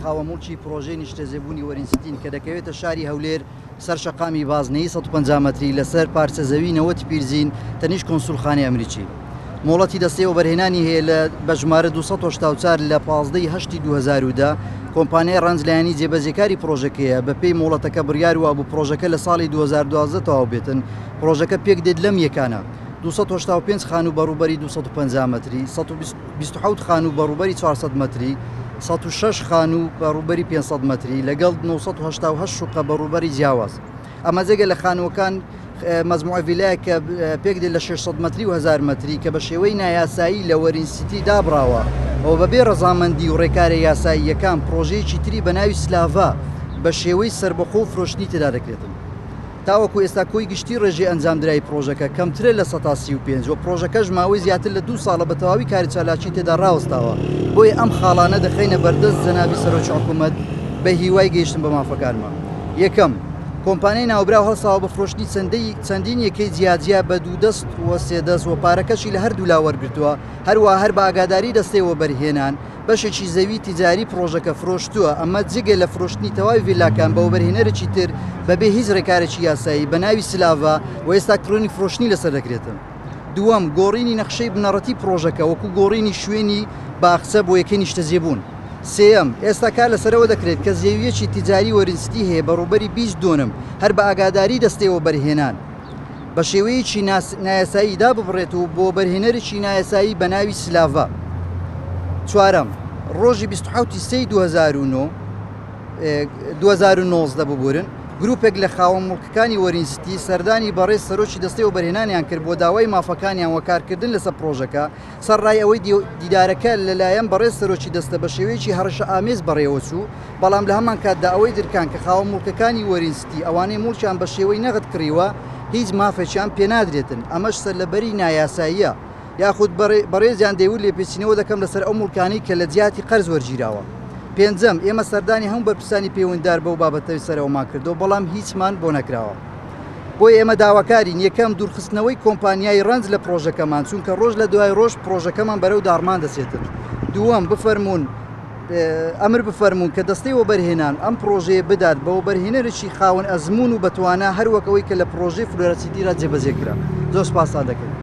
خاوەن موڵکی پڕۆژەی نیشتەجێبوونی وەرین سیتین کە دەکەوێتە شاری هەولێر سەر شەقامی بازنەیی 150 مەتری لەسەر پارچە زەوی نەوەت پیرزین تەنیشت کۆنسوڵخانەی ئەمریکی مۆڵەتی دەستەی وەبەرهێنانی هەیە لە بە ژمارە 284 لە 15 ی هەشتی 2010 کۆمپانیای ڕەنج لایەنی جێبەجێکاری پڕۆژەکەیە بەپێی مۆڵەتەکە بڕیار وابوو پڕۆژەکە لە ساڵی 2012 تەواو بێتن پڕۆژەکە پێکدێت لەم یەکانە 285 خانوو بە ڕووبەری 250 مەتری 127 خانوو بە ڕووبەری 400 مەتری 106 خانوو بە ڕووبەری 500 مەتری لەگەڵ 988 شوقە بە ڕووبەری جیاواز ئەمە جگە لە خانووەکان مەجموعە ڤیلایەک کە پێکدێت لە 600 مەتری و 1000 مەتری کە بە شێوەی نایاسایی لە وەرین سیتی دابڕاوە و بەبێ ڕەزامەندی و ڕێکارە یاساییەکان پڕۆژەیەکی تری بە ناوی سلاڤا بە شێوەی سەربەخۆ و فرۆشتنی تێدا دەکرێتن. تاوەکو ئێستا کۆی گشتی ڕێژەی ئەنجامدراوی پڕۆژەکە کەمترە 35% و پڕۆژەکەش ماوەی زیاتر لە دوو ساڵە بە تەواوی کاری چالاکی تێدا ڕاوەستاوە، بۆیە ئەم خاڵانە دەخەینە بەردەست جەنابی سەرۆکی حکومەت بە هیوای گەیشتن بە مافەکانمان. یەکەم، کۆمپانیای ناوبراو هەڵساوە بە فرۆشتنی چەندین یەکەی جیاجیا بە دوودەست و سێدەست و پارەکەشی لە هەردوولا وەرگرتووە، هەروەها هەر بە ئاگاداری دەستەی وەبەرهێنان بەشێکی زەوی تیجاری پڕۆژەکە فرۆشتووە، ئەمە جگە لە فرۆشتنی تەواوی ڤیلاکان بە وەبەرهێنەرێکی تر بەبێ هیچ ڕێکارێکی یاسایی بە ناوی سلاڤا و ئێستا کڕینی فرۆشتنی لەسەر دەکرێتن. دووەم، گۆڕینی نەخشەی بنەڕەتی پڕۆژەکە وەکو گۆڕینی شوێنی باخچە بۆ یەکەی نیشتەجێبوون. سێیەم، ئێستا کار لەسەرەوە دەکرێت کە زێوییەکی تیجاری وەرین سیتی هەیە بە ڕووبەری 20 دۆنم هەر بە ئاگاداری دەستەی وەبەرهێنان بە شێوەیەکی نایاسایی داببڕێت و بۆ وەبەرهێنەرێکی نایاسایی بە ناوی سلاڤا. چوارەم، ڕۆژی 27 ی سێی 2009 2019 ببورن، گروپێک لە خاوەن موڵکەکانی وەرین سیتی سەردانی بەڕێز سەرۆکی دەستەی وەبەرهێنانیان کرد بۆ داوای مافەکانیان و کارکردن لەسەر پڕۆژەکە، سەرڕای ئەوەی دیدارەکە لەلایەن بەڕێز سەرۆکی دەستە بە شێوەیەکی هەڕەشەئامێز بەڕێوەچوو، بەڵام لە هەمانکاتدا ئەوەی درکان کە خاوەن موڵکەکانی وەرین سیتی ئەوانەی موڵکیان بە شێوەی نەغد کڕیوە هیچ مافێکیان پێنادرێتن ئەمەش سەرلەبەری نایاساییە یاخود بەڕێزیان دەیوت لێپێچینەوە دەکەم لەسەر ئەو موڵکانەی کە لە جیاتی قەرز وەرگیراوە. پێنجەم، ئێمە سەردانی هەموو بەرپرسانی پەیوەندیدار بەو بابەتەی سەرەوەمان کردووە، بەڵام هیچمان بۆ نەکراوە. بۆیە ئێمە داواکارین، یەکەم، دوورخستنەوەی کۆمپانیای ڕەنج لە پڕۆژەکەمان، چونکە ڕۆژ لە دوای ڕۆژ پڕۆژەکەمان بەرەو داڕمان دەچێتن. دووەم، بفەرموون، ئەمر بفەرموون کە دەستەی وەبەرهێنان ئەم پڕۆژەیە بدات بە وەبەرهێنەرێکی خاوەن ئەزموون و بەتوانا هەروەک ئەوەی کە لە پڕۆژەی فلۆرا سیتیدا جێبەجێ کرا. زۆر سوپاستان دەکەین.